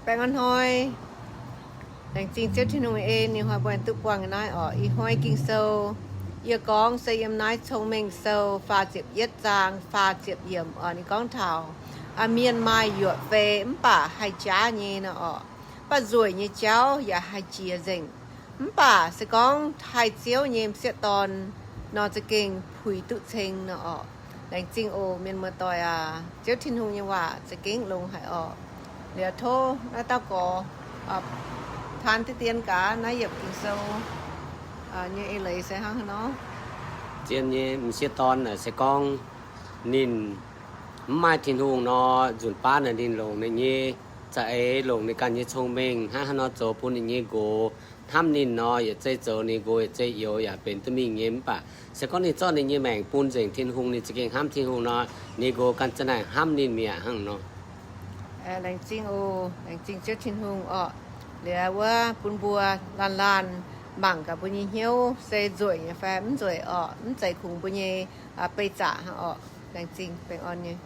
Baengh orn hnoi. Laengz zingh Ziouv Tin-Hungh ei ninh hnoi mbuo duqv buangh naaiv orqc. Ih hnoi Ging-Sou yie gorngv se yiem naaiv Cong-Mengh Sou faah ziepc yietv zaang faah ziepc yiemc orqc. Ninh gorngv taux mienh maaih yuoqc fei mv baac haih jaav nyei nor orqc, mv baac nzueic nyei jauv yaac haih jiex nzengc. Mv baac se gorngv taaih Ziouv nyei m'sieqv dorn nor za'gengh puix duqv ceng nor orqc. Laengz zingh oc mienh muoz-doic aac. Ziouv Tin-Hungh nyei waac za'gengh longx haic orqc. Liuz tov naaiv dauh gorx taan diqv dien gaax naaiv yiemc Ging-Sou nyei eix leiz se hnangv haaix nor. Zien nyei m'sieqv dorn se gorngv ninh mv maaih Tin-Hungh nor, nzunc baav naaic ninh longc ninh nyei za'eix, longc ninh ganh nyei cong-mengh hnangv haaix nor zoux bun ninh nyei nqox hnamv ninh nor, yietc zeiv zoux ninh nqox yietc zeiv youz yaac benx duqv mingh nyei. Mv baac se gorngv ninh zorqv ninh nyei maengc bun nzengc Tin-Hungh, ninh za'gengh hnamv Tin-Hungh nor, ninh nqox ganh za'naaic hnamv ninh mi'aqv hnangv nor. Laengz zingh oc. Laengz zingh Ziouv Tin-Hungh orqc. Liuz wuov bun mbuo laanh laanh mangc gaax mbuo nyei hnyouv se nzueic nyei fai mv nzueic orqc, mv zeiz kungx mbuo nyei beih zaqc hnangv orqc. Laengz zingh, baengh orn nyei.